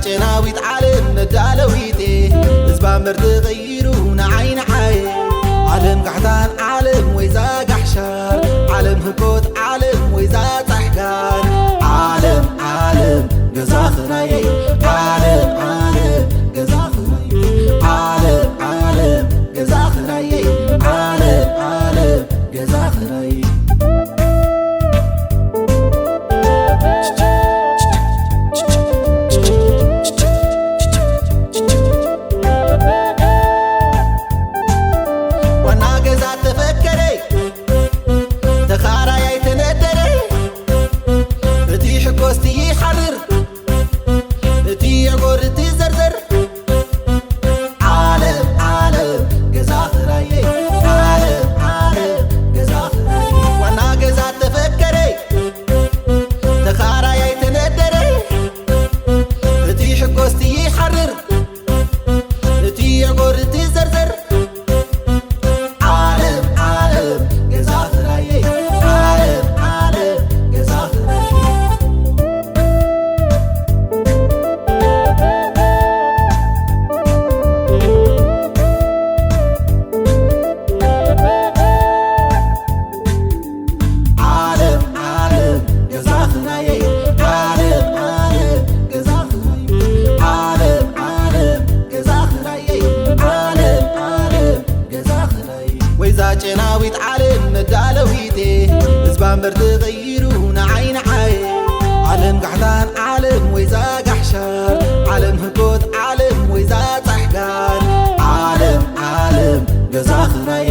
ጨናዊት ዓለም መዳለዊቴ፣ ህዝባ እምበር ተቐይሩ ንዓይ ንዓይ። ዓለም ጋሕታን ዓለም ወይዛ ጋሕሻር፣ ዓለም ህኮት ዓለም ወይዛ ጻሕጋር። ዓለም ዓለም ገዛ ኽራየይ፣ ዓለም ዓለም ገዛ ኽራየይ፣ ዓለም ዓለም ገዛ ኽራየይ፣ ዓለም ዓለም ገዛ ኽራየይ። ዋና ገዛ ተፈከረ፣ ተኻራያይ ተነደረ፣ እቲ ሕጎስቲ ይሓርር፣ እቲ የጎር እቲ ዘርዘር። ዓለም ዓለም ገዛ ኽራየ፣ ዓለም ዓለም ገዛ ኽራየ። ዋና ገዛ ተፈከረ፣ ተኻራያይ ተነደረ፣ እቲ ሕጎስቲ ይሓርር፣ እቲ የጎር እቲ ዘርዘር። ዓለም ዓለም ገዛ ኽራየ፣ ዓለም ዓለም ገዛ ኽራየ። ዓለም ዓለም ገዛ ኽራየ፣ ዓለም ዓለም ገዛ ኽራየ፣ ዓለም ዓለም ገዛ ኽራየ፣ ዓለም ዓለም ገዛ ኽራየ። ወይዛ ጨናዊት ዓለም መዳለዊቴ፣ ህዝባ እምበር ተቐይሩ ንዓይ ንዓይ። ዓለም ጋሕታን ዓለም ወይዛ ጋሕሻር፣ ዓለም ህኮት ዓለም ወይዛ ጻሕጋር። ዓለም ዓለም ገዛ ኽራየ፣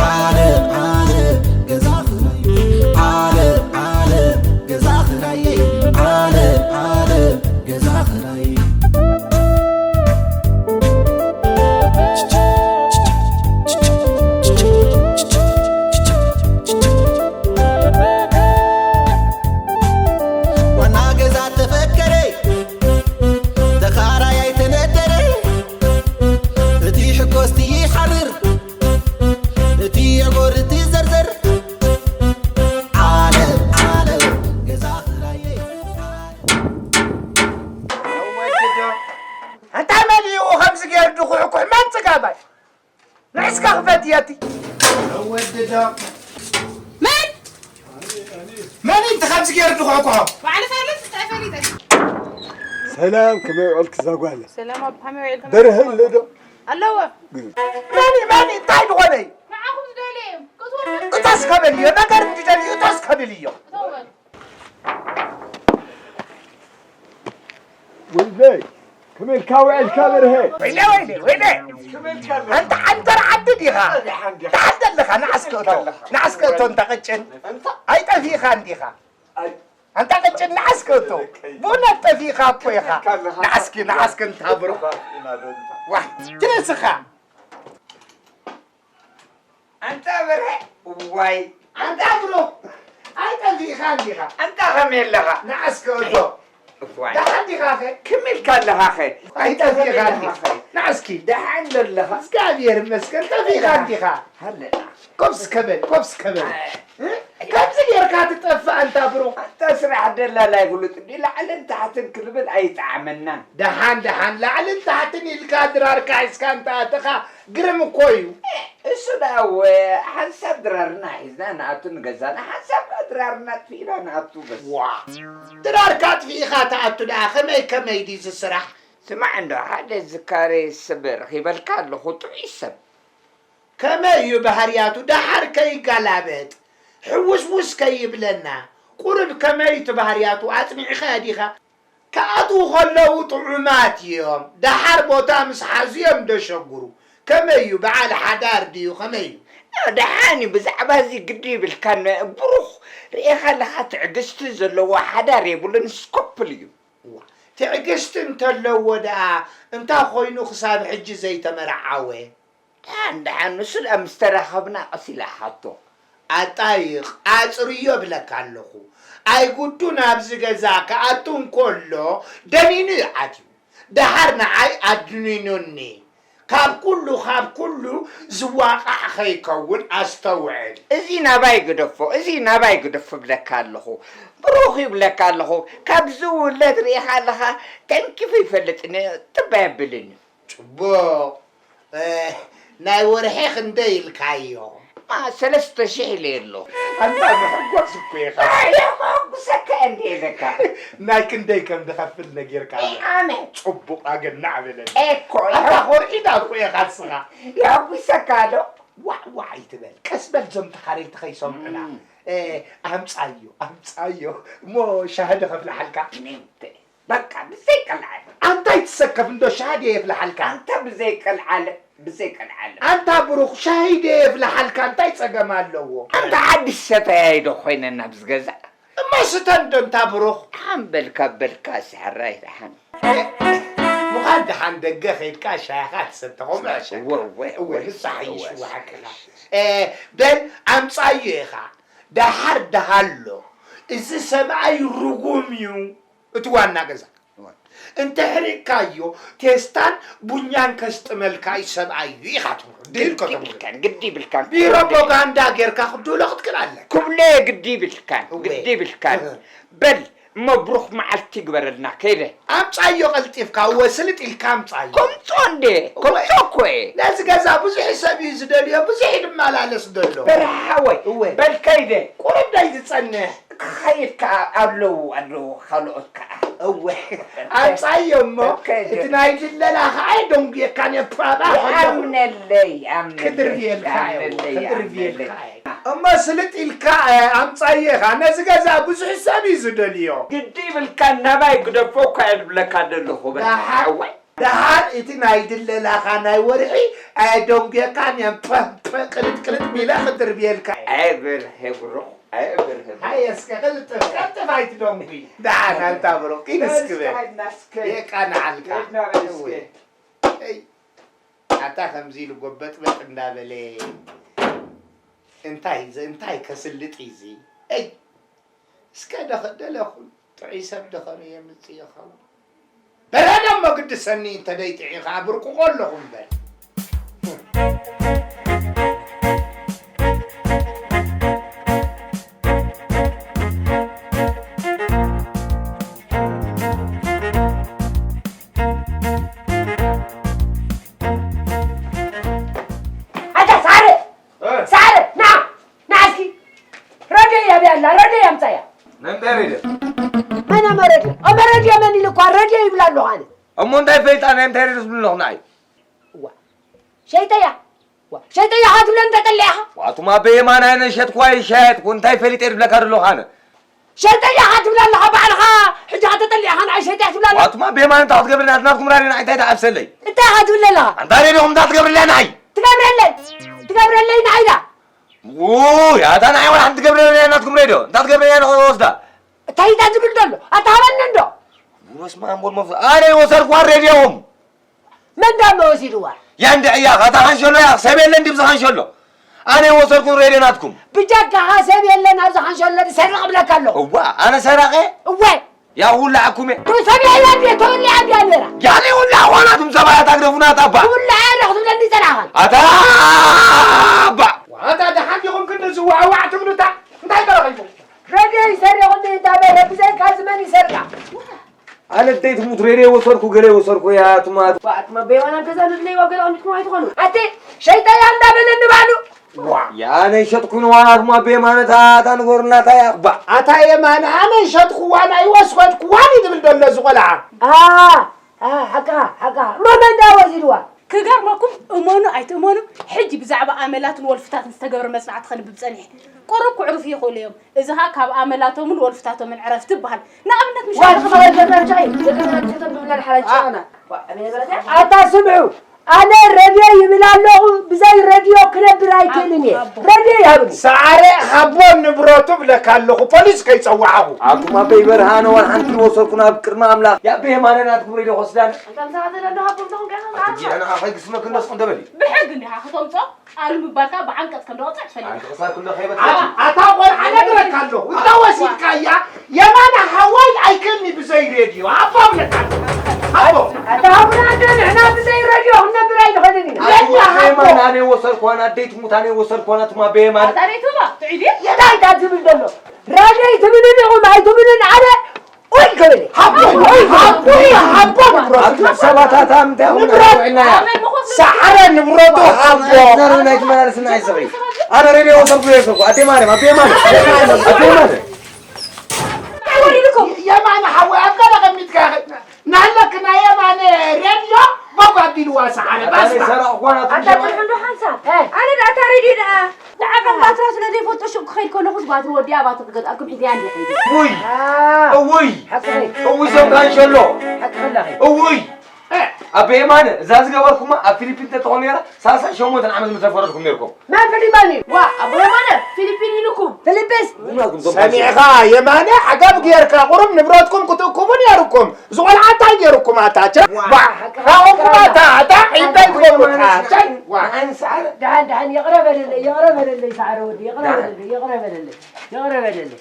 ዓለም ዓለም ገዛ ኽራየ፣ ዓለም ዓለም ገዛ ኽራየ፣ ዓለም ዓለም ገዛ ኽራየ። ዋና ገዛ ተፈከረ፣ ተኻራያይ ተነደረ፣ እቲ ሕጎስቲ ይሓርር፣ እቲ የጎር እቲ ዘርዘር። ዓለም ዓለም ገዛ ኽራየ። እንታይ መሊኡ ከምዚ ገይሩ ድኹሕኩሕ? መን ጽጋባይ? ንዕስካ ክፈት እያ እቲ። ወድዶ። መን? መን እዩ እቲ ከምዚ ገይሩ ድኹሕኩሖ? ባዕሉ ሳለት እንታይ ፈሊጠ? ሰላም፣ ከመይ ውዕልክ እዛ ጓለ? ሰላም፣ ኣብ ከመይ ውዒልኩም? በርሀ ኣሎ ዶ? ኣለዎ። መን እዩ? መን እዩ? እንታይ ዝኾነ እዩ? ንዓኹም ዝደልየ እዮም። ክትወዱ እቶስ ከብል እዮ። ነገር እንዲደልዩ እቶስ ከብል እዮ። እተወ። ወይለይ፣ ከመይ ኢልካ ውዒልካ በርሀ? ወይለ፣ ወይለ፣ ወይለ። ከመይ ኢልካ ኣለኻ? ኣንታ ዓንተር ዓዲ ዲኻ? ደሓን ዲኻ? ደሓን ዘለኻ? ንዓስከ እቶ፣ ንዓስከ እቶ እንታ ቅጭን። እንታ? ኣይጠፊእኻን ዲኻ? ኣይ። ኣንታ ቅጭን ንዓስከ እቶ። ብእውነት ጠፊእኻ እኮ ኢኻ። ከመይ ኢልካ ኣለኻ? ንዓስኪ፣ ንዓስኪ እንታ ብሩኽ። ኢና ዶ እንታ? ዋይ፣ ትነስኻ። ኣንታ በርሀ፣ ዋይ። ኣንታ ብሩኽ፣ ኣይጠፊእኻን ዲኻ? ኣንታ ከመይ ኣለኻ? ንዓስከ እቶ። ዋይ። ደሓን ዲኻኸ? ከመይ ኢልካ ኣለኻኸ? ኣይጠፊእኻን ዲኻ? ንዓስኪ። ደሓን ዶ ኣለኻ? እግዚኣብሔር ይመስገን፣ ጠፊእኻን ዲኻ? ኣለና። ኮፍ እስከ በል፣ ኮፍ እስከ በል። ኣይ። እ? ከምዚ ጌርካ ትጠፍእ ኣንታ ብሩኽ። ኣንታ ስራሕ ደላላ ይፍሉጥ እንዲ ላዕልን ታሕትን ክልብል ኣይጠዓመናን። ደሓን፣ ደሓን፣ ላዕልን ታሕትን ኢልካ ድራርካ ሒዝካ እንተ ኣተኻ ግርም እኮ እዩ። እሱ ደኣ እወ፣ ሓንሳብ ድራርና ሒዝና ንኣቱ ንገዛና፣ ሓንሳብ ከኣ ድራርና ኣጥፊእና ንኣቱ በስ። ዋ፣ ድራርካ ኣጥፊእኻ ትኣቱ ደኣ ከመይ ከመይ ድዩ እዚ ስራሕ? ስማዕ እንዶ፣ ሓደ ዝካረይ ሰብ ረኺበልካ ኣለኹ፣ ጥዑይ ሰብ። ከመይ እዩ ባህርያቱ? ደሓር ከይጋላበጥ፣ ሕውስውስ ከይብለና፣ ቁሩብ ከመይ እቲ ባህርያቱ ኣጽኒዕኻዮ ዲኻ? ክኣትዉ ከለዉ ጥዑማት እዮም፣ ደሓር ቦታ ምስ ሓዙ እዮም ደሸግሩ። ከመይ እዩ፣ በዓል ሓዳር ድዩ፣ ከመይ እዩ? ደሓን እዩ፣ ብዛዕባ እዚ ግዲ ይብልካን፣ ብሩኽ፣ ርኢኻ ኣለኻ፣ ትዕግስቲ ዘለዎ ሓዳር የብሉን፣ ስኮፕል እዩ። እዋ፣ ትዕግስቲ እንተለዎ ደኣ፣ እንታይ ኾይኑ ክሳብ ሕጂ ዘይተመርዓወ? ደሓን፣ ደሓን፣ ንሱ ደኣ ምስ ተራኸብና ቀስ ኢለ እሓቶ። ኣጣይቕ፣ ኣጽርዮ እብለካ ኣለኹ። ኣይጉዱ ናብዚ ገዛ ክኣቱ እንከሎ ደኒኑ እዩ ኣትዩ። ደሓር ንዓይ ኣድኒኑኒ። ካብ ኩሉ ካብ ኩሉ ዝዋቃዕ ከይከውን ኣስተውዕል። እዚ ናባይ ግደፎ፣ እዚ ናባይ ግደፎ ብለካ ኣለኹ። ብሩኽ ይብለካ ኣለኹ። ካብ ዝውለድ ርኢኻ ኣለኻ፣ ተንኪፉ ይፈልጥን ጥብ ኣየብልን እዩ። ጽቡቕ። እ፣ ናይ ወርሒ ክንደይ ኢልካዮ? ማ፣ ሰለስተ ሽሕ ኢለ ኣሎ። ኣንታ መሐጎስ እኮ ኢኻ። ኣይ፣ ከሐጉሰካ እንዴ ኢለካ። ናይ ክንደይ ከም ዝኸፍል ነጊርካዮ። ኣነ። ጽቡቕ ኣገናዕ በለኒ። እኮ፣ ኣንታ ይኸው። ኮርዒዳ እኮ ኢኻ ንስኻ። የሐጉሰካ ዶ? ዋዕ ዋዕ ኣይትበል። ቀስ በል፣ ዞም ተኻረይቲ ከይሰምዑና። እም። እ፣ ኣምጻዮ፣ ኣምጻዮ። እሞ ሻሂ ዶ ከፍልሓልካ? እኔ እንተ-፣ በቃ፣ ብዘይ ቀልዓለም። ኣንታ ኣይትሰከፍ፣ እንዶ ሻሂ ድየ የፍልሓልካ? ኣንታ ብዘይ ቀልዓለም፣ ብዘይ ቀልዓለም። ኣንታ ብሩኽ፣ ሻሂ ድየ የፍልሓልካ? እንታይ ጸገም ኣለዎ? ኣንታ ሓድሽ ሰታያይ ዶ ኮይነ ናብዚ ገዛ? እሞ ስተ እንዶ እንታ ብሩኽ። ደሓን በልካ በልካ፣ ስሕራይ ደሓን። ምዃን ደሓን ደገ ኸይድካ ሻሂኻ ትሰተ፣ ከምኡ እወ፣ እወ፣ እወ፣ እወ፣ ንሳ ሓይሽ እወ፣ እወ፣ ሓቅኻ። ሓይሽ። እ፣ በል ኣምጻዮ ኢኻ። ደሓር ደሃሎ። እዚ ሰብኣይ ርጉም እዩ። እቲ ዋና ገዛ። እወ። እንተ ሕሪቕካዮ፣ ቴስታን ቡኛን ከስጥመልካ እዩ ሰብኣይ እዩ ኢኻ ትብሎ። ድል ግዲ ከተብሎ። ይብልካን፣ ግዲ ይብልካን። ፕሮፓጋንዳ ጌርካ ክትብሎ ክትክእል ኣለካ። ክብሎ እየ፣ ግዲ ይብልካን፣ እወ። ግዲ ይብልካን። እህ። በል፣ እሞ ብሩኽ መዓልቲ ይግበረልና፣ ከይደ። ኣምጻዮ ቀልጢፍካ፣ እወ፣ ስልጥ ኢልካ ኣምጻዮ። ከምጾ እንዴ? እወ። ከምጾ እኮ እየ። ነዚ ገዛ ብዙሕ ሰብ እዩ ዝደልዮ፣ ብዙሕ እዩ ዝመላለስ ዘሎ። በርሃ ሓወይ፣ እወ። በል ከይደ። ቁሩብ ዳይ ዝጸንሕ። ክኸይድ ከኣ ኣለዉ፣ ኣለዉ ካልኦት ከኣ። እወ፣ ኣምጻዮ እሞ፣ ከይደ። እቲ ናይ ድለላ ከኣ ኣይደንጉየካን እየ፣ ፓባ ከለኹ። ኣምነለይ፣ ኣምነለይ፣ ክድርብየልካ እየ፣ ኣምነለይ፣ ክድርብየልካ ኣምነለይ። እየ። እሞ ስልጥ ኢልካ፣ እ፣ ኣምጻዮ ኢኻ። ነዚ ገዛ ብዙሕ ሰብ እዩ ዝደልዮ። ግዲ ይብልካ፣ ናባይ ግደፎ እኳ እየ ዝብለካ ዘለኹ፣ በል። ደሓር፣ ሓወይ። ደሓር እቲ ናይ ድለላኻ ናይ ወርሒ ኣየደንጉየካን እየን። ፐ፣ ፐ፣ ቅልጥ፣ ቅልጥ ሚለ ክድርብየልካ እየ። ኣይ በርሄ ብሩኽ፣ ኣይ በርሄ ብሩኽ። ሃየ እስከ ቅልጥፍ፣ ቀልጥፍ ኣይትደንጉይ። ደሓን ኣንታ ብሩኽ፣ ኪን እስኪ በል። ከይድና እስከ። የቃንዓልካ። ከይድና በል እስከ። እወ። እይ። ኣታ ከምዚ ኢሉ ጎበጥበጥ እንዳበለ እንታይ ዘ-፣ እንታይ ከስልጥ እዩ እዚ? እይ። እስከ ደኸ-፣ ደለኹም ጥዑይ ሰብ ደኸኑ የምጽእ ይኸውን። በለ ደሞ ግዲ ሰኒ እንተ ደይጥዑይ ኸዓ ብርቁቆ ኣለኹ እምበር። ኣታ ሳረ! እ? ሳረ! ና! ና እስኪ! ረድዮ እያ ብያ ኣላ፣ ረድዮ እያ ኣምጻያ። ናይ እንታይ ረድዮ? መን እሞ ረድዮ? እሞ ረድዮ መን ኢሉ እኳ ረድዮ ይብላ ኣለኹ ኣነ። እሞ እንታይ ፈሊጣ ናይ እንታይ ረድዮ ትብሉ ኣለኹ ንዓይ? እዋ። ሸይጠያ። እዋ። ሸይጠያ ኸዓ ትብለኒ ተጠሊዕኻ? ዋቱማ በየማን ኣነ ሸጥኩ ኣይሸጥኩ እንታይ ፈሊጠ እየ ዝብለካ ዘለኹ ኣነ? ሸይጠያ ኸዓ ትብላ ኣለኻ ባዕልኻ፣ ሕጂ ኸዓ ተጠሊዕኻ ንዓይ ሸይጠያ ትብላ ኣለኻ? ዋቱማ በየማን እንታይ ክትገብር ናት-፣ ናትኩም ራድዮ ንዓይ እንታይ ትዓብሰለይ? እንታይ ኸዓ ትብለለኻ? ኣንታ ሬድዮኹም እንታይ ትገብርለይ ንዓይ? ትገብረለይ? ትገብረለይ ንዓይ ዳ? ውይ፣ ኣታ ንዓይ ዋላ ሓንቲ ትገብረለይ ናትኩም ሬድዮ። እንታይ ትገብረለይ ንኽወስዳ? እንታይ ኢዳ ዝብል ዘሎ? ኣታ ሃበኒ እንዶ። በስመ ኣብ ወወልድ መንፈስ-፣ ኣነ ይወሰድኩዋ ሬድዮኹም። መን ዳሞ ወሲድዋ? ያ እንድዒ እያ፣ እታ ኻንሸሎ እያ፣ ሰብ የለን ድዩ ኣብዚ ኻንሸሎ? ኣነ ይወሰድኩ ሬድዮ ናትኩም። ብጀካኻ ሰብ የለን ኣብዚ ኻንሸሎ፣ ሰርቕ እብለካ ኣለኹ። እዋ፣ ኣነ ሰራቒ? እወ። ያ ኩላ ዓኩም እየ። ቱ ሰብ የለን ድየ፣ ተወሊዓ ድያ ነይራ? ያ እኔ ኩላ ኣኾናትኩም ሰብኣያ ታግደፉና ኣታ ኣባ። ኩላ እያ ዶ ክትብለኒ ጸናኻ? ኣታ ኣባ። ኣታ ደሓን ዲኹም ክንዲ ዝዋዕዋዕ ትብሉታ? እንታይ ተረኺቡ? ረድዮ ይሰርቕ እንዲ እንዳበለ ብዘይካ እዚ መን ይሰርቃ? ኣነ እተይ ትሙት ሬድዮ ወሰድኩ፣ ገለ ወሰድኩ፣ ያ ትማት። ዋ፣ ኣቱም ኣቦይ የማነ ኣብ ገዛ ንድለይዎ ኣብ ገዛ ኣቐሚጥኩሞ ኣይትኾኑ። ኣቲ ሸይጠያ እንዳበለ ንባዕሉ። ዋ። ያ ኣነ ይሸጥኩ ንዋን ኣቱም ኣቦይ የማነ፣ እታ፣ እታ ንገሩና፣ እታ እያ። ባ። ኣታ የማነ፣ ኣነ ይሸጥኩዋን ኣይወስኸድኩዋን እዩ ዝብል ዘሎ እዚ ቆልዓ። ኣ፣ ኣ፣ ሓቅኻ፣ ሓቅኻ። እሞ መን ደኣ ወሲድዋ? ክገርመኩም፣ እመኑ ኣይትእመኑ፣ ሕጂ ብዛዕባ ኣመላትን ወልፍታትን ዝተገብረ መጽናዕቲ ከንብብ ጸኒሐ። ቁሩብ ክዕርፉ ይኽእሉ እዮም። እዚ ኸኣ ካብ ኣመላቶምን ወልፍታቶምን ዕረፍቲ ይበሃል። ንኣብነት፣ ምሽ ዋት ሓደ ኸባቢ ጀመርቻ እዩ። ደቂ ተባዕትዮ ተንብብና ንሓላል ጨና። ዋ፣ ኣበይ ነበረት እያ? ኣታ ስምዑ፣ ኣነ ረድዮ ይብል ኣለኹ፣ ብዘይ ረድዮ ክነብር ኣይክእልን እየ። ኣቦ። ረድዮ ይሃብኒ። ሰዓረ ሃቦ ንብረቱ ብለካ ኣለኹ፣ ፖሊስ ከይጸዋዕኹ። ኣቱም ኣበይ በርሃነ ዋላ ሓንቲ ወሰድኩ ናብ ቅድሚ ኣምላኽ። ያ ኣበይ የማነ ናትኩም ሬድዮ ክወስዳኒ። ኣታ ምሳኻ ዘሎ ሃቦ እንተኹም ከይኻ ኣቲ ዲያና ኣኸይ ግስመክ እንደስኹም ደበሊ። ብሕጊ እንዲኻ ከተምጾ? ቃሉ ምባልካ ብዓንቀጽ ከም ደቐጽዕ ትፈልጥ ኣንቲ ኢኻ። ክሳድ ክንዶ ከይበጽሕ? ኣታ፣ ኣታ ቆልዓ ነግረካ ኣለኹ። እታ ወሲድካያ የማነ ሓዋይ ኣይክእልኒ ብዘይ ሬድዮ። ኣባ እብለካ ኣለኹ። ኣቦ ኣታ ሃቡና እንደ ንሕና ብዘይ ረድዮ ክንነብር ኣይንኽእልን ኢና። ኣቦ የላ ሃቦ። በየማን ኣነ ወሰድኳን ኣደይ ትሙት ኣነ ወሰድኳን ኣቱማ በየማን ኣታ ደይ ትባ ትዒዲ የዳይ ዳት ዝብል ዘሎ ረድዮ ትብልን ኢኹም ኣይትብልን ኣነ ኡይ ክብል እየ። ሃቦ ሃቦ ሃቦ ንብረቱ ኣቱም ሰባት ኣታ እንታይ ኹም ንብረቱ ውዕልና እያ ኣመን መኾስ ሰዓረ ንብረቱ ሃቦ ዘረብ ናይ ትመላለስና ኣይስኺ ኣነ ረድዮ ወሰድኩ የሰኩ ኣደይ ማርያም ኣበይ ማርያም ኣበይ ማርያም ኣወሪድኩም የማነ ሓወይ ኣብ ገለ ቀሚጥካ ናለክ ናይ የማነ ሬድዮ በጎ ኣቢልዋ ሰዓረ ኣታ ባስባ ሰራቕ ኳና ኣታ ትምሸማ ጥርሑ እንዶ ሓንሳብ ኣነ ደኣ እታ ሬድዮ ደኣ ንዓቐን ባትራ ስለ ዘይፈልጦ ሹቕ ክኸይድ ከለኹስ ባትሪ ወዲኣ ባትሪ ክገዝኣልኩም ሒዘያ እንዲየ ከይደ ውይ እውይ ሓቅኺ እውይ ሰው ካንሸሎ ሓቅኺ ኣለኺ እውይ ኣበ የማነ እዛ ዝገበርኩማ ኣብ ፊሊፒን ተተኾ ነራ ሳሳ ሸሞንተን ዓመት ምስ ተፈረድኩም ነርኩም መን ፊሊማን እዩ? ዋ ኣቦ የማነ ፊሊፒን ኢልኩም። ፊሊፒስ? ዝም በልኩም እዞም ሰሚዕኻ የማነ ዓገብ ጌርካ ቁሩብ ንብረትኩም ክትእክቡ ነይርኩም። ዝቆልዓ እንታይ ጌርኩም ኣታ ቸ? ዋ፣ ዋ፣ ሓቅኻ፣ ናኹም ሓቅኻ። ኣታ፣ ኣታ እንታይ ትገብሩ ኣታ ቸ? ዋ። ንዓን ሰዓረ። ደሓን፣ ደሓን፣ ይቕረ በለለይ፣ ይቕረ በለለይ፣ ሰዓረ ወዲ፣ ይቕረ በለለይ፣ ይቕረ በለለይ፣ ይቕረ በለለይ።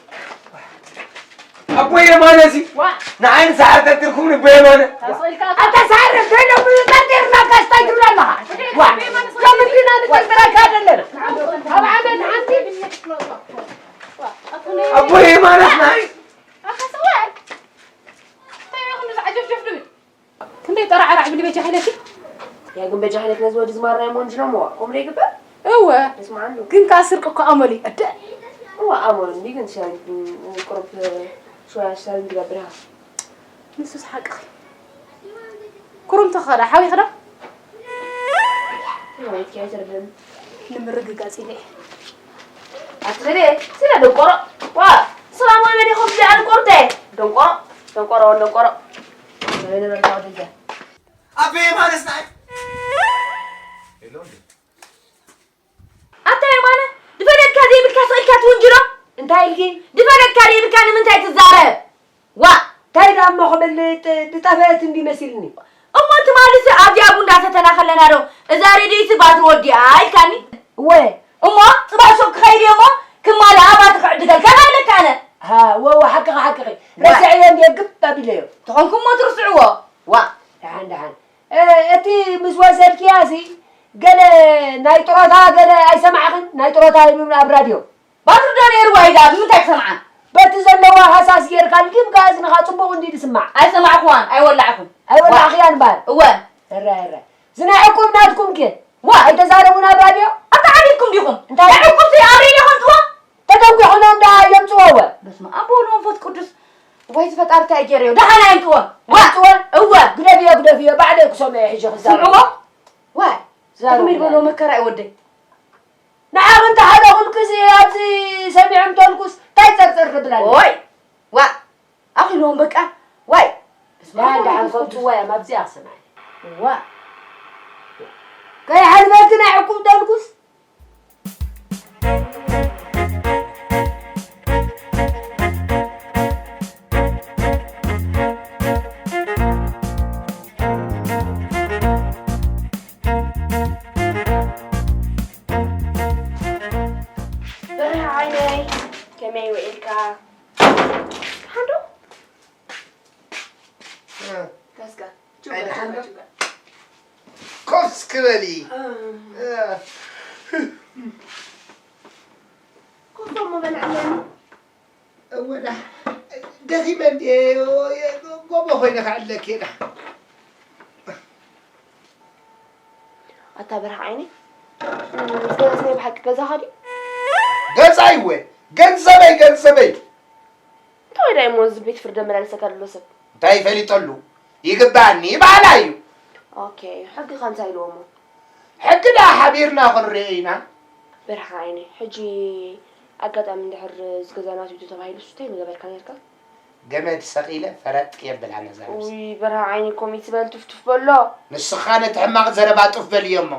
ኣቦ የማነ እዚ ዋ። ንዓይን ሰዓር ጠርጢርኩም ንቦ የማነ ኣስኢልካ ኣታ ሰዓር ደሎ ብጠርጢርና ካስታይ ትብላ ኣለኻ ዋ ለምንድና ንጠርጥረካ ዘለና ኣብ ዓመት ሓንቲ ኣቦ የማነስ ናይ ኣኸሰዋል እንታይ ኢኹም ዝዓጀፍጀፍ ድብል ክንደይ ጠራዕራዕ ብሊ በጃ ሄለኪ? ያ ግን በጃ ሄለክ ነዚ ወዲ ዝማራ እሞ እንጂ ነሞ ከምኡ ዘይግበር? እወ። እስማዓሉ። ግን ከኣ ስርቂ እኮ ኣመሉ እዩ። እደ። እወ ኣመሉ እንዲ ግን ሻይ ቁሩብ ሸያ ሻይ ትገብር ኢኻ። ንሱስ ሓቅኺ። ኩሩም ተኸዳ ሓዊ ኸዳ? ማለት ከያ ተርደም። ንምርግጋጽ ኢለ እየ። ኣትኽእሊ ስለ ደንቆሮ ዋ ሰላም ወይ መዲኹም ብዛዕባ ደንቆርተ ደንቆሮ ደንቆሮ ወል ደንቆሮ ወይ ነበርካ ወደዛ ኣበይ ማለት ናይ ኣታ የማነ ድፈለጥካ ዘይብልካ ስቕ ኢልካ ትውንጅሎ እንታይ ኢልኪ ድፈለጥካ ዘይብልካ ንምንታይ ትዛረብ ዋ እንታይ ዳሞ ክብል ድጠፈአት እንዲ መሲልኒ እሞ ትማልሲ ኣብዚኣ ቡንዳ ሰተና ከለና ዶ እዛ ሬድዮሲ ባትሪ ወዲኣ ኢልካኒ እወ እሞ ጽባሕ ሱቕ ክኸይድ እየ እሞ ክማልኣ ባትሪ ክዕድገልካ ኣለካ ኣነ ሃ ወወ ሓቅኺ ሓቅኺ ረሲዐዮ እንድየ ግብ ኣቢለዮ ተኾንኩሞ ትርስዕዎ ዋ ደሓን ደሓን እቲ ምስ ወሰድክያሲ ገለ ናይ ጥሮታ ገለ ኣይሰማዕኽን ናይ ጥሮታ ይብሉ ኣብ ራድዮ ባትሪ ዶ ነይርዋ ኢዳ ብምንታይ ክሰምዓ? በቲ ዘለዋ ሃሳስ ጌርካ ልጊምካ እዝንኻ ጽቡቕ እንዲ ዝስማዕ። ኣይሰማዕኩዋን ኣይወላዕኩን። ኣይወላዕኽያን ባል። እወ። እረ እረ። ዝናይ ዕቁብ ናትኩም ከ? ዋ። ኣይተዛረቡን ኣብ ራድዮ? ኣታ ዓሊልኩም ዲኹም? እንታይ? ናይ ዕቁብ ሲ ኣብ ሬድዮ ከምጽዎ? ተተንኪሑሎም ደኣ የምጽዎ ወ። በስመ ኣብ ወወልድ ወመንፈስ ቅዱስ። ወይ ዝፈጣሪ እንታይ ገይረዮ? ደሓን ኣይምጽዎ። ዋ። የምጽዎ? እወ። ግደፍዮ ግደፍዮ ባዕለይ ክሰምዖ ሕጂ ክዛረቡ። ስምዕዎ? ዋይ። ዛረቡ። ጥቕሚ ዝበሎ መከራ እዩ ወደይ። ንዓኺ እንተ ሓደ ኹልክሲ ኣብዚ ሰሚዖም ተልኩስ ታይ ጸርጸር ክብል ኣለዎ? ኦይ ዋ ኣኺልዎም በቃ ዋይ። ዳን ዳን ከምጽዋ እዮም ኣብዚኣ ክሰምዓኒ። ዋ ከይሓልፈኪ ናይ ዕቁብ ተልኩስ። ብርሃ ዓይነይ ከመይ ውዒልካ? ሓንዶ? ተስካ፣ ችግር፣ ኣይደሓን ዶ? ችግር። ኮፍ እስኪ በሊ። እ። እ። ኮፍ እሞ በልዕለኒ። እወ፣ ዳ፣ ደኺመ እንድየ፣ ጎቦ ኮይነ ክዕለኪ እየ፣ ዳ። ኣታ በርሃ ዓይነይ፣ ምስ ገዛስ ናይ ብሓቂ ገዛኻ ድዩ? ገዛይ እወ፣ ገንዘበይ፣ ገንዘበይ። እንታይ ወዳይ እሞ እዚ ቤት ፍርዲ ኣመላልሰካ ዘሎ ሰብ? እንታይ ፈሊጠሉ? ይግባኣኒ ይበሃል እዩ። ኦኬ፣ ሕጊ ከ እንታይ ኢልዎ እሞ? ሕጊ ደኣ ሓቢርና ክንሪኦ ኢና። በርሃ ዓይነይ፣ ሕጂ ኣጋጣሚ እንድሕር እዚ ገዛ ናቱ እዩ ተባሂሉስ እንታይ ምገበርካ ነርካ? ገመድ ሰቒለ ፈረጥ የብላ ነዛ ነብሲ። ውይ በርሃ ዓይነይ ኮሚት ዝበል ቱፍቱፍ በሎ። ንስኻ ነቲ ሕማቕ ዘረባ ጡፍ በልዮ እሞ።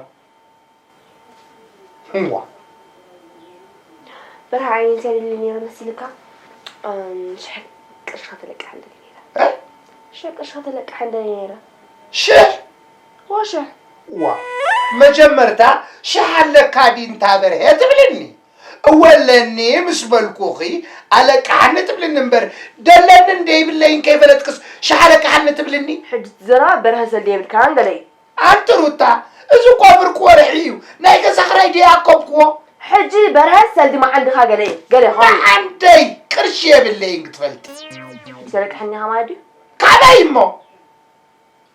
እዋ። በርሃ ዓይነይ እንታይ ደልየ ነይረ መሲልካ? እም፣ ሽሕ ቅርሽኻ ተለቅሓ እንደልየ ነይረ። እ? ሽሕ ቅርሽኻ ተለቅሓ እንደልየ ነይረ። ሽሕ? ዋ ሽሕ። ዋ፣ መጀመርታ ሽሕ ኣለካ ዲንታ በርሀ ትብልኒ? እወ ኣለኒ ምስ በልኩኺ ኣለቅሓኒ ትብልኒ እምበር፣ ደለኒ እንደ ይብለይን ከይፈለጥክስ ሻሕ ኣለቅሓኒ ትብልኒ? ሕጂ እቲ ዘረባ በርሀ ሰልዲ የብልካን ገለ እዩ። ኣንቲ ሩታ፣ እዚ እኮ ፍርቂ ወርሒ እዩ። ናይ ገዛ ክራይ ድየ ኣከብክዎ? ሕጂ በርሀ ሰልዲ መዓንድኻ ገለ እዩ። ገለ ይኸውን። መዓንደይ ቅርሺ የብለይን ክትፈልጢ። ሰለቅሓኒ ከማይ ድዩ? ካበይ እሞ?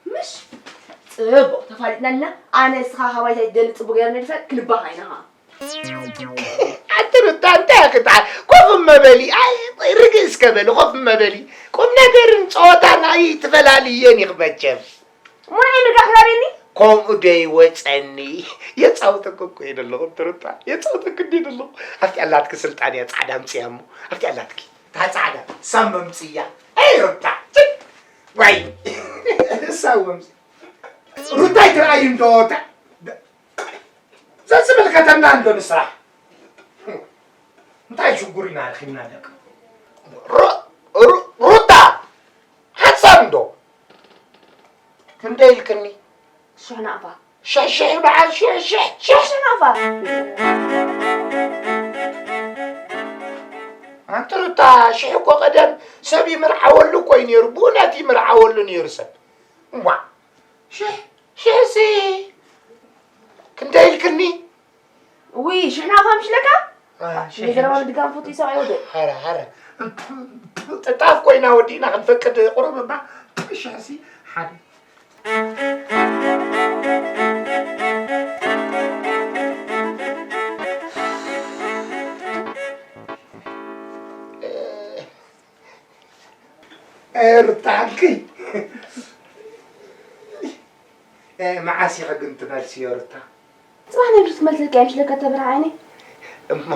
ምሽ? ጽቡቕ ተፋሊጥና ኣለና። ኣነ ንስኻ ካባይ እንታይ ትደሊ ጽቡቕ ገይረ ንፈልጥ፣ ክንባህ ኣይና ኸኣ። ኣንቲ ሩታ እንታይ ክትዓ ኮፍ እመበሊ። ኣይ ርግእ እስከ በሊ ኮፍ እመበሊ። ቁም ነገርን ጸወታን ኣይትፈላልየን ኢኺ መቸም። እሞ ንዓይ ምርጋእ ክላብየኒ? ከምኡ ዶ ይወጸኒ? የጻውተኪ እኮ እየ ዘለኹ ኣንቲ ሩታ። የጻውተኪ እንድየ ዘለኹ። ኣብቲ ኣላትኪ ስልጣን እያ ጻዕዳ ኣምጽያ እሞ። ኣብቲ ኣላትኪ። እታ ጻዕዳ ሳም መምጽያ። ኣይ ሩታ። ችክ! ዋይ። ሳም መምጽያ። ሩታይ ትረኣይ እንዶ ታ-፣ ዘዝምልከተና እንዶ ንስራሕ። እንታይ ሽጉር ኢና ረኺብና ደቂ? ሩ-፣ ሩ-፣ ሩታ! ሓንሳብ እንዶ። ክንደይ ኢልክኒ? ሽሕ ናቕፋ። ሽሕ ሽሕ በዓል ሽሕ ሽሕ ሽሕ። ሽሕ ናቕፋ። ኣንቲ ሩታ፣ ሽሕ እኮ ቀደም ሰብ ይምርዓወሉ እኮ እዩ ነይሩ፣ ብእውነት ይምርዓወሉ ነይሩ ሰብ። እዋ፣ ሽሕ፣ ሽሕሲ ክንደይ ኢልክኒ? ውይ፣ ሽሕ ናቕፋ ምሽ ለካ? አ፣ ሽሕ፣ ንዘረባ ሽሕ። ምድጋም ፎቶ ይሰብኣይ ወደ። ሐረ፣ ሐረ። ጥጣፍ ኮይና ወዲእና ክንፈቅድ ቁሩብ እባ፣ ሽሕሲ ሓደ። ኤርታንኪ። እ፣ መዓስ ኢኺ ግን ትመልስዮ ሩታ? ጽባሕ ነብሪ ክትመልሰልካ እየ፣ ምሽ ለካ ተበርሃ ዓይነይ። እሞ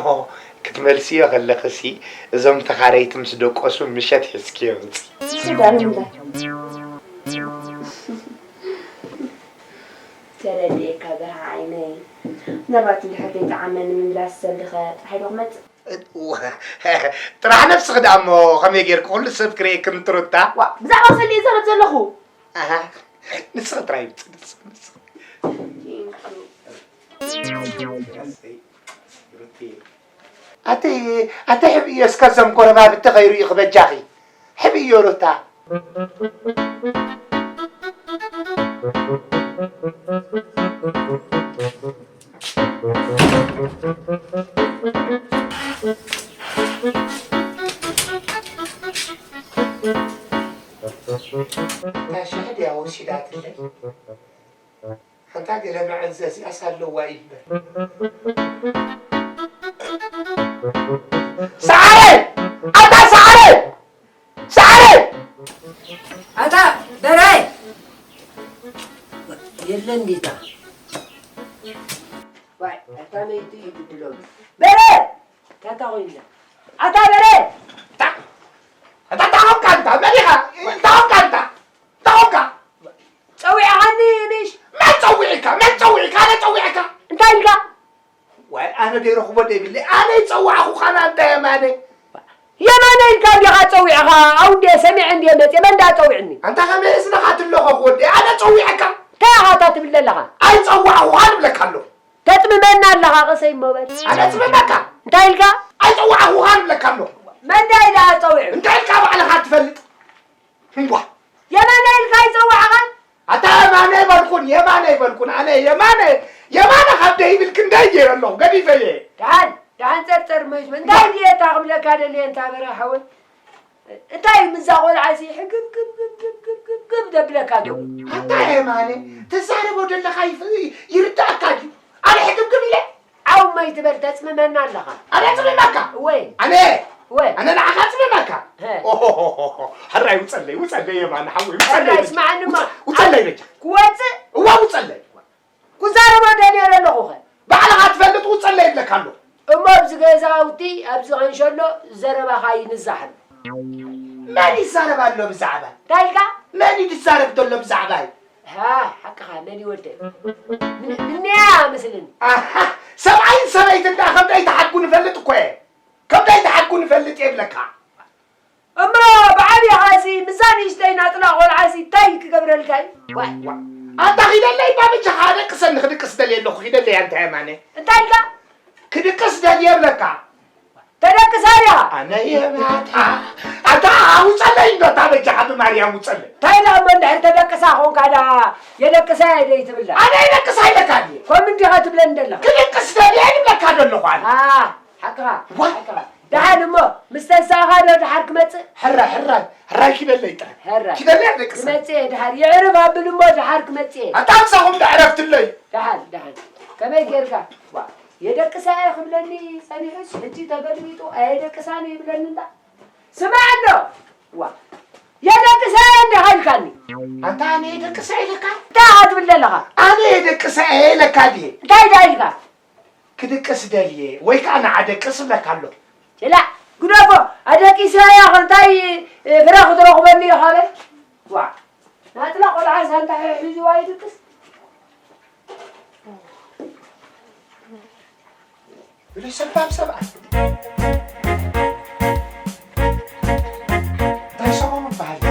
ክትመልስዮ ከለኽሲ እዞም ተኻረይቲ ምስ ደቆሱ ምሸት ሒዝክዮ ምጺ። እሱ ዳኣ ንምንታይ? ተረዲኤካ በርሃ ዓይነይ። ምናልባት እንድሕር ዘይጠዓመኒ ምምላስ ሰልድኸ ጥራሕ ኢሉ ክመጽእ? ጥራሕ ነብስኺ ደኣ እሞ ከመይ ጌርኪ ኩሉ ሰብ ክርእየኪ ምትሩታ? ዋ፣ ብዛዕባ ሰልዲ እዛረብ ዘለኹ። ኣሃ፣ ንስኺ ጥራይ ውጽእ፣ ንስኺ፣ ንስኺ። Thank you። ሩቲ። ኣቲ፣ ኣቲ ሕብእዮ እስከ እዞም ጎረባብቲ ከይርእዩኺ በጃኺ። ሕብእዮ ሩታ። እታ ሽሕ ድያ ወሲዳትለይ? ሓንታ ገለ መዐንዘዚኣስ ኣለዋ እዩ እምበር። ሰዓረ! ኣታ ሰዓረ! ሰዓረ! ኣታ በራይ! የለን ዲታ? ዋይ፣ ኣታ መይቱ እዩ ግድሎም። በረ! ታታ ኮይና። ኣታ በረ! ኣታ፣ ኣታ ታኾንካ ኣንታ፣ መን ኢኻ? ታኾንካ ኣንታ? ታኾንካ? ጸዊዕኻኒ ምሽ? መን ጸዊዕካ? መን ጸዊዕካ? ኣነ ጸዊዕካ? እንታይ ኢልካ? ዋይ፣ ኣነ ደይረኽቦ ደይብለይ። ኣነ ይጸዋዕኹኻ ኣንታ የማነ። የማነ ኢልካ እንዲኻ ጸዊዕኻ? ኣው እንድየ ሰሚዐ እንድየ መጽየ። መን ደኣ ጸዊዕኒ? ኣንታ ከመይ እዝንኻ ትለኸኽ ወደይ? ኣነ ጸዊዐካ? እንታይ ኢኻ እታ ትብል ዘለኻ? ኣይጸዋዕኹኻን እብለካ ኣለኹ። ተጽምመና ኣለኻ፣ ቀሰይ እሞ በል። ኣነ እጽምመካ? እንታይ ኢልካ? ኣይጸዋዕኹኻን እብለካ ኣለኹ። መን ደኣ ኢላ ጸዊዑ? እንታይ ኢልካ ባዕልኻ ትፈልጥ? እምቧ። የማነ ኢልካ ኣይጸዋዕኻን? ኣታ የማነ ኣይበልኩን፣ የማነ ኣይበልኩን። ኣነ የማነ፣ የማነ ካብ ደይብል ክንደይ ገይረ ኣለኹ፣ ገዲፈየ። ደሓን፣ ደሓን ጸርጸር መይቱ። እንታይ ድየ እታ ክብለካ ደልየ እንታ በረ ሓወይ? እንታይ ምዛ ቆልዓ እዚ ሕግብ ግብ ግብ ግብ ግብ ግብ ግብ ዘብለካ ዶ? ኣታ የማነ፣ ትዛረቦ ዘለኻ ይፍ-፣ ይርዳእካ ድዩ? ኣነ ሕግብ ግብ ኢለ? ዓው ማይ ትበል ተጽምመና ኣለኻ። ኣነ ጽምመካ? ወይ። ኣነ? ወይ። ኣነ ንዓኻ ጽምመካ? ሀ። ኦሆሆሆ፣ ሕራይ ውጸለይ፣ ውጸለይ የማነ ሓወይ፣ ውጸለይ ሕራይ በጃ። ስማዓኒ እሞ። ውጸ-፣ ውጸለይ በጃ። ክወጽእ? እዋ ውጸለይ። ክዛረቦ ደልየ ኣለኹ ኸ? ባዕልኻ ትፈልጥ ውጸለይ ይብለካ ኣለኹ። እሞ ኣብዚ ገዛውቲ፣ ኣብዚ ቐንሸሎ ዘረባኻ ይንዛሕ ኣሎ። መን ይዛረብ ኣሎ ብዛዕባይ? እንታይ ኢልካ? መን እዩ ዝዛረብ ዘሎ ብዛዕባይ? ሃ፣ ሓቅኻ፣ መን እዩ ወደይ? ምን-፣ ምንያ መስልኒ። ኣሃ፣ ሰብኣይን ሰበይትን ደኣ ከም ደይተሓድጉ ንፈልጥ እኮ እየ። ከም ደይተሓድጉ ንፈልጥ እየ ይብለካ። እሞ ብዓብይኻሲ ምስዛ ንእሽተይ ናጥና ቆልዓሲ እንታይ ክገብረልካ እዩ? ዋይ። ዋ፣ ኣንታ ኺደለይ እባ በጃኻ፣ ኣደቅሰኒ ክድቅስ ደልየ ኣለኹ፣ ኺደለይ ኣንታ የማነ። እንታይ ኢልካ? ክድቅስ ደልየ እብለካ። ተደቅሳ ድያ? ኣነ እየ ናታ። ኣታ ውፀለይ እንዶ፣ እታ በጃኻ ብማርያም ውፀለይ። እንታይ ደኣ እሞ እንድሕር ተደቅሳ ኾንካ ደኣ የደቅሳ እየ ደይ ትብላ? ኣነ የደቅሳ ኢለካ ድየ? ከምኡ እንዲኻ ትብለኒ ዘለኻ? ክድቅስ ደልየ እየ ዝብለካ ዘለኹ ኣነ። ኣ፣ ሓቅኻ፣ ዋ። ሓቅኻ። ደሓን እሞ ምስ ተንሳእኻ ዶ ደሓር ክመጽእ? ሕራይ፣ ሕራይ፣ ሕራይ ኪደለይ ጥራይ። ሕራይ። ኪደለይ ኣደቅሳ። ክመጽእ እየ ደሓር። የዕርፍ ኣብል እሞ ደሓር ክመጽእ እየ። ኣታ ምሳኹም ደዕረፍትለይ። ደሓን፣ ደሓን። ከመይ ጌርካ? ዋ፣ የደቅሳ እየ ክብለኒ ጸኒሑስ፣ ሕጂ ተገልቢጡ ኣየደቅሳን እዩ ይብለኒ እንዳ። ስማዕ ኣሎ። ዋ፣ የደቅሳ እየ እንዲኻ ኢልካኒ። ኣንታ ኣነ የደቅሳ ኢለካ? እንታይ ኢኻ ትብል ዘለኻ? ኣነ የደቅሳ እየ ኢለካ ድየ? እንታይ ደኣ ኢልካ? ክድቅስ ደልየ ወይ ከኣ ንዓ ደቅስ እብለካ ኣለኹ። ጭላዕ፣ ግደፎ፣ ኣደቂስናያ ኸንታይ ፍረ ክትረኽበሉ ኢኻ በል። ዋ፣ ናጥላ ቆልዓ ሳንታ ሒዝዋ ይድቅስ። ብሉይ ሰባብ ሰብኣይ። እንታይ ሰሞኑ በሃሊ።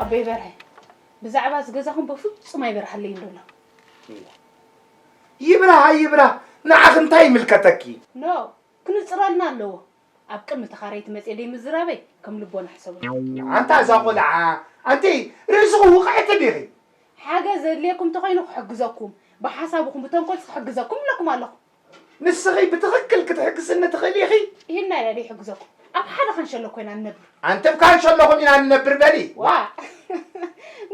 ኣቦይ በርሀ፣ ብዛዕባ እዚ ገዛኹም በፍጹም ኣይበርሃለይን ዘሎ። ይብራህ ኣይብራህ፣ ንዓኺ እንታይ ይምልከተኪ? ኖ፣ ክንጽረልና ኣለዎ። ኣብ ቅድሚ ተኻረይቲ መጽየ ደይ ምዝራበይ ከም ልቦና ሕሰቡ። ኣንታ እዛ ቆልዓ፣ ኣንቲ ርእስኺ ውቕዕቲ ዲኺ? ሓገዝ ዘድልየኩም እንተኾይኑ ክሕግዘኩም፣ ብሓሳብኹም ብተንኮልስ ክሕግዘኩም እብለኩም ኣለኹ። ንስኺ ብትኽክል ክትሕግዝኒ ትኽእሊ ኢኺ? ይህና ኢለ ደይ ሕግዘኩም። ኣብ ሓደ ካንሸሎ ኮይና ንነብር። ኣንቲ ብ ካንሸሎኹም ኢና ንነብር በሊ። ዋ!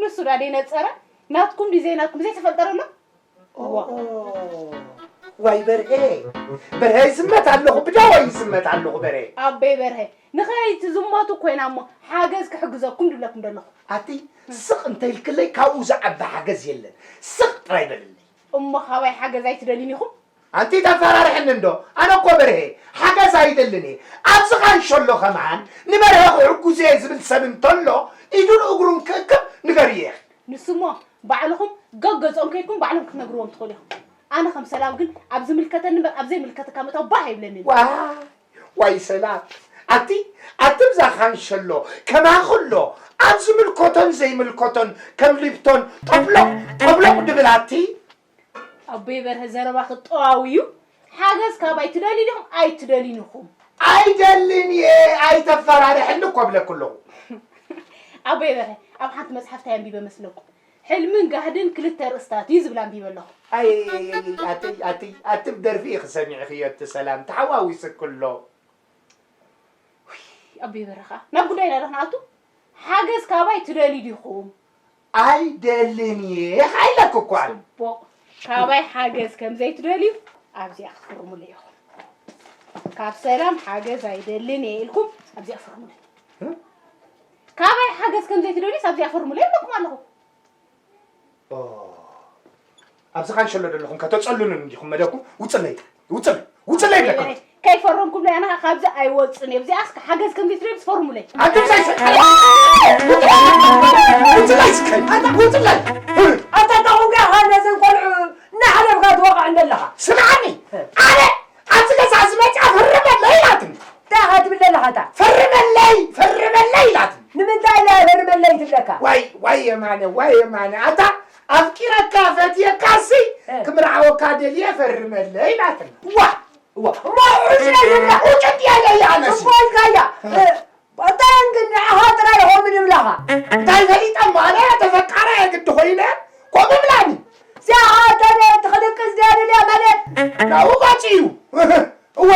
ንሱ ዳ ደይ ነጸረ? ናትኩም ድዩ ዘይናትኩም ዘይተፈልጠረ ኣሎ? ኦ፣ ዋይ በርሄ፣ በርሄ ይዝመት ኣለኹ፣ ብዳወይ ይዝመት ኣለኹ በርሄ። ኣቦይ በርሀ፣ ንኸይ ትዝመቱ ኮይና እሞ ሓገዝ ክሕግዘኩም ድብለኩም ደለኹ። ኣቲ ስቕ እንተይልክለይ ካብኡ ዝዓቢ ሓገዝ የለን። ስቕ ጥራይ በልለይ። እሞ ካባይ ሓገዝ ኣይትደልዩን ኢኹም? ኣንቲ ተፈራርሕኒ እንዶ፣ ኣነ እኮ በርሄ ሓገዝ ኣይደልን እየ። ኣብዚ ካንሸሎ ከማን ንበርሀ ክሕጉዝ እየ ዝብል ሰብ እንተሎ ኢዱን እግሩን ክእክብ ንገርዮ ኢኺ። ንሱ እሞ ባዕልኹም ገገዝኦም ከይድኩም ባዕሎም ክትነግርዎም ትኽእሉ ኢኹም። ኣነ ከም ሰላም ግን ኣብ ዝምልከተኒ እምበር ኣብ ዘይምልከተካ ምእታው ባህ ኣይብለንን። ዋይ፣ ዋይ ሰላም። ኣቲ፣ ኣቲ ብዛ ካንሸሎ ከማኺ ኣሎ ኣብ ዝምልከቶን ዘይምልከቶን ከም ሊፕቶን ጠብሎቕ፣ ጠብሎቕ ድብል ኣቲ። ኣቦይ በርሀ ዘረባኺ ጠዋዊ እዩ። ሓገዝ ካባይ ትደልዩ ዲኹም ኣይትደልዩን ኢኹም? ኣይደልን እየ፣ ኣይተፈራርሕኒ እኮ እብለኪ ኣለኹ። ኣቦይ በርሀ፣ ኣብ ሓንቲ መጽሓፍ እንታይ ኣንቢበ መስለኩም? ሕልምን ጋህድን ክልተ ርእስታት እዩ ዝብል ኣንቢበ ኣለኹ። ኣይ፣ ኣይ፣ ኣይ፣ ኣይ፣ ኣቲ፣ ኣቲ፣ ኣቲ ብደርፊ ኢኺ ሰሚዕኽዮ እቲ ሰላም፣ ተሓዋዊስኪ ኣሎ። ውይ፣ ኣቦይ በርሀ ኸኣ፣ ናብ ጉዳይና ዶ ክንኣቱ? ሓገዝ ካባይ ትደልዩ ዲኹም? ኣይደልን እየ ኢኻ ኢለኪ እኮ ኣነ። ጽቡቕ። ካባይ ሓገዝ ከም ዘይትደልዩ ኣብዚኣ ክትፍርሙለይ ኢኹም። ካብ ሰላም ሓገዝ ኣይደልን እየ ኢልኩም ኣብዚኣ ፍርሙለይ። እ? ካባይ ሓገዝ ከም ዘይትደልዩስ ኣብዚኣ ፍርሙለይ ይብለኩም ኣለኹ። ኦ፣ ኣብዚ ካንሸሎ ዘለኹም ከተጸሉኑን እንዲኹም መደብኩም። ውጽለይ፣ ውጽለይ፣ ውጽለይ ይብለኩም። ከይፈረምኩምለይ ኣነ ካብዚ ኣይወጽን እየ። ኣብዚኣስ ሓገዝ ከም ዘይትደልዩ ትፈርሙለይ። ኣንተ ብዛይ ስቀል። ውጽለይ ስቀል። ኣንተ ውጽለይ። ኣታ ታኹም ዲኻ ነዘን ቆልዑ እናሓለፍካ ትወቕዐን ዘለኻ? ስምዓኒ፣ ኣነ ኣብዚ ገዛ እዚ መጽኣ ፈርመለይ ኢላትኒ። እንታይ ኢኻ ትብል ዘለኻ እታ? ፈርመለይ፣ ፈርመለይ ኢላትኒ። ንምንታይ ኢላ ፈርመለይ ትብለካ? ዋይ፣ ዋይ የማነ፣ ዋይ የማነ። ኣታ ኣፍቂረካ ፈትየካሲ እ። ክምርዓወካ ደልየ ፈርመለይ ኢላትኒ። ዋ! ዋ! እሞ ውጭ ኢላ። ውጭ ኢላ ኣነሲ። እሞ ኢልካያ። እ። እ። ኣታ ግን ንዓኻ ጥራይ ኢኹም ንብላኻ። እንታይ ፈሊጠ እሞ ኣነ ተፈቃራይ ግዲ ኮይነ ከምኡ ብላኒ። እዚኣ ኣታ ደ-፣ ትኽድቅስ ድያ ደልያ ማለት? ናብኡ ባጭ እዩ። እወ።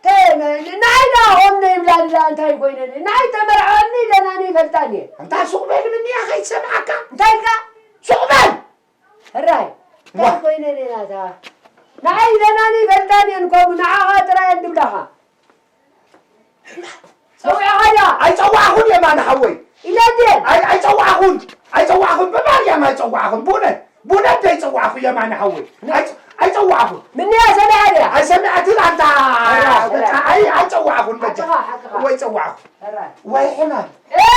ተ-፣ ን-፣ ንዓይ ደኣ ኾም ነይብላኒ ደኣ እንታይ ኮይነ? ንዓይ ተመርዓወኒ ደና ነይፈልጣኒ እየ። ኣንታ ሱቕ በል ምንያ ከይትሰምዓካ። እንታይ ኢልካ? ሱቕ በል! ሕራይ፣ ዋ። እንታይ ኮይነ ደና እታ? ንዓይ ደና ነይፈልጣኒ እየን ከምኡ፣ ንዓኻ ጥራይ እየን ድብላኻ። ጸዊዕኻያ? ኣይጸዋዕኹን የማነ ሓወይ። ኢለ እንድየ? ኣይ-፣ ኣይጸዋዕኹን። ኣይጸዋዕኹን። ብማርያም ኣይጸዋዕኹን። ብእውነት። ብእውነት ኣይጸዋዕኹ የማነ ሓወይ። ኣይ-፣ ኣይጸዋዕኹን። ምንያ ሰሚዓ ድያ? ኣይሰሚዓትን ኣንታ። ሕራይ፣ ሕራይ። ኣይ-፣ ኣይጸዋዕኹን በጃ። ሓቅኻ፣ ሓቅኻ። ወይ ጸዋዕኹ። ሕራይ። ወይ ሕማም። እ?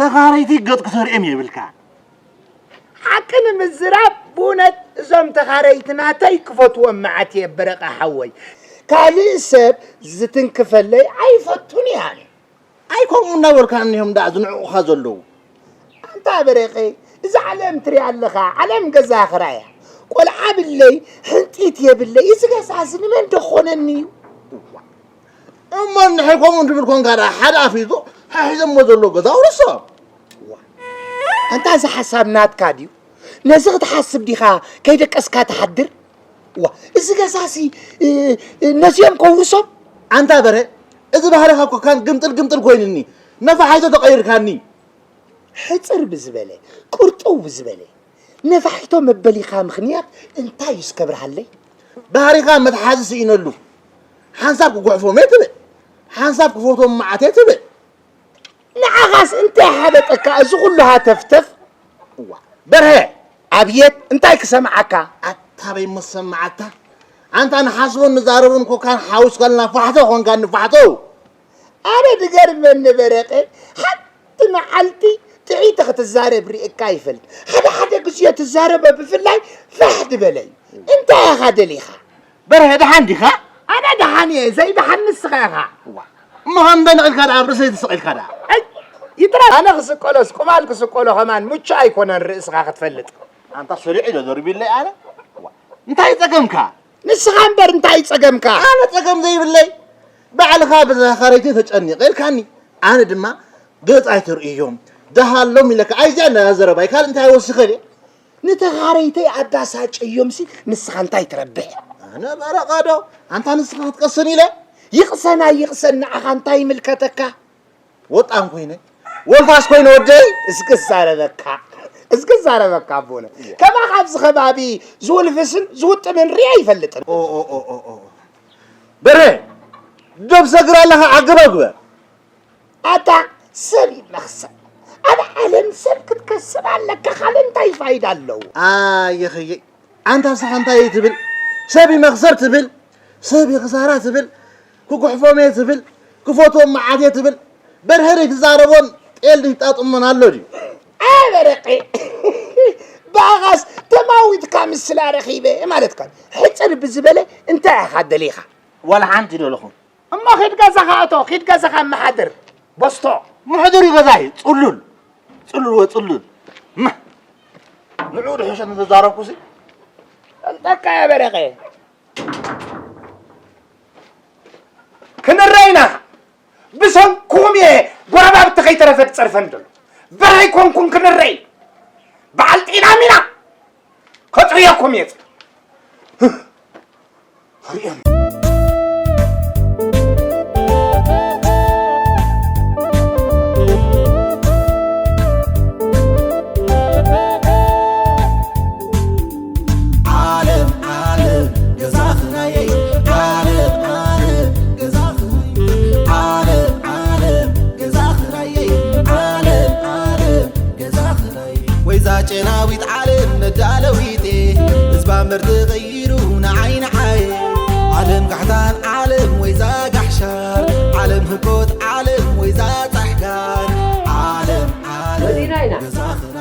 ተኻረይቲ ገጽ ክተርእዮም የብልካ። ሓቂ ንምዝራብ ብእውነት እዞም ተኻረይቲ ናተይ ክፈትዎም መዓት እየ በረቐ ሓወይ። ካልእ ሰብ ዝትንክፈለይ ኣይፈቱን እየ ኣነ። ኣይከምኡ እናበልካ እኒሆም ደኣ ዝንዕቑኻ ዘለዉ። ኣንታ በረቐ፣ እዛ ዓለም ትሪኣ ኣለኻ፣ ዓለም ገዛ ክራያ። ቆልዓ ብለይ፣ ሕንጢት የብለይ፣ እዚ ገዛሲ ንመን ዶ ክኾነኒ እዩ? እሞ እንድሕር ከምኡ እንድብል ኮንካ ደኣ ሓደ ኣፍ ሒዙ ሓሒዘሞ ዘሎ ገዛ ኣውርሶ። ኣንታ እዚ ሓሳብ ናትካ ድዩ? ነዚ ክትሓስብ ዲኻ ከይደቀስካ ትሓድር? ዋ፣ እዚ ገዛሲ እ፣ እ፣ ነዚኦም ከውርሶም? ኣንታ በረ፣ እዚ ባህሪኻ እኮ ካን ግምጥል ግምጥል ኮይኑኒ፣ ነፋሒቶ ተቐይርካኒ። ሕፅር ብዝበለ፣ ቅርጥው ብዝበለ፣ ነፋሒቶ መበሊኻ ምኽንያት እንታይ እዩ እስከ ብርሃለይ? ባህሪኻ መትሓዚ ስኢነሉ። ሓንሳብ ክጉሕፎም እየ ትብል፣ ሓንሳብ ክፈትዎም መዓት እየ ትብል። ንዓኻስ እንታይ ሓበጠካ እዚ ኩሉ ሃተፍተፍ? እዋ፣ በርሀ፣ ኣብየት፣ እንታይ ክሰምዓካ? ኣታ በይ መሰማዓታ። ኣንታ ንሓስቦን ንዛረቦን ኮካን ሓዊስካ ልና ፋሕቶ ኮንካ ንፋሕቶ። ኣነ ድገርመኒ በረቐ፣ ሓንቲ መዓልቲ ጥዒቲ ክትዛረብ ርእካ ይፈልጥ። ሓደ ሓደ ግዜ ትዛረቦ ብፍላይ ፋሕ ዝበለ እዩ። እንታይ ኢኻ ደሊኻ? በርሀ ደሓን ዲኻ? ኣነ ደሓን እየ፣ ዘይደሓን ንስኻ ኢኻ። እዋ፣ እሞ ከምንታይ ነቒልካ ደኣ ኣብ ርእሰይ ትስቕ ኢልካ ደኣ? ኣይ፣ ይጥራ፣ ኣነ ክስቀሎስ ቁማል ክስቀሎ ከማን ምቹእ ኣይኮነን ርእስኻ ክትፈልጥ። ኣንታ ሰሪዑ ኢለ ደርቢለይ ኣነ? እዋ፣ እንታይ ጸገምካ? ንስኻ እምበር እንታይ ጸገምካ? ኣነ ጸገም ዘይብለይ ባዕልኻ ብተኻረይቲ ተጨኒቐ ኢልካኒ። ኣነ ድማ ገጽ ኣይትርእዮም ደሃሎም ኢለካ። ኣይዚኣ እንዳ ዘረባይ ካልእ እንታይ ወሲኸ ድየ? ንተኻረይተይ ኣባሳጨዮምሲ ንስኻ እንታይ ትረብሕ? ኣነ በረቐ ዶ ኣንታ ንስኻ ክትቀስን ኢለ? ይቕሰን ኣይቕሰን ንዓኻ እንታይ ይምልከተካ? ወጣን ኮይነ ወልፋስ ኮይነ ወደይ እስክዛረበካ እስክዛረበካ ኣቦነ ከማኻ ኣብዚ ከባቢ ዝውልፍስን ዝውጥምን ሪአ ኣይፈልጥን። ኦ፣ ኦ፣ ኦ፣ ኦ፣ ኦ። በረ ደብ ሰግር ኣለኻ ዓገባ ግበር። ኣታ ሰብ ይመኽሰብ ኣብ ዓለም ሰብ ክትከስብ ኣለካ ካልእ እንታይ ፋይዳ ኣለዎ? ኣየኸየ ኣንታ ንስኻ እንታይ እየ ትብል? ሰብ ይመኽሰር ትብል፣ ሰብ ይኽሳራ ትብል፣ ክጉሕፎም እየ ትብል፣ ክፈትዎም መዓት እየ ትብል፣ በርሀ ዘይትዛረቦን ጤል ዘይትጣጥሞን ኣሎ ድዩ? ኣበረቂ ብኣኻስ ተማዊትካ ምስላ ረኺበ ማለትካ ሕፅር ብዝበለ እንታይ ኢኻ ደሊኻ? ዋላ ሓንቲ ደለኹም። እሞ ኺድ ገዛኻ እቶ፣ ኺድ ገዛኻ ኣመሓድር። በስቶ። ምሕዱር እዩ ገዛይ፣ ጽሉል። ጽሉል ወጽሉል። እማ፣ ንዕኡ ድሕሸት እንተዛረብኩሲ። ጠልጠካ እያ በረቐ። ክንረይና፣ ብሰንኩም እየ ጎረባብቲ ከይተረፈ ዝጸርፈን ዘሎ። በረይ ኮንኩም ክንረይ። በዓል ጤና ሚና። ከጥርየኩም እየ። ርእዮም። ዓለም ዓለም ገዛ ኽራየይ ዓለም ዓለም ገዛ ኽራየይ ዓለም ዓለም ገዛ ኽራየይ ዓለም ዓለም ገዛ ኽራየይ ወይዛ ጨናዊት ዓለም መዳለዊቴ ህዝባ ምርጥ ቀይሩ ንዓይ ንዓይ ዓለም ጋሕታን ዓለም ወይዛ ጋሕሻር ዓለም ህኮት ዓለም ወይዛ ጻሕጋር ዓለም ዓለም ወዲና ኢና። ገዛ ኽራየይ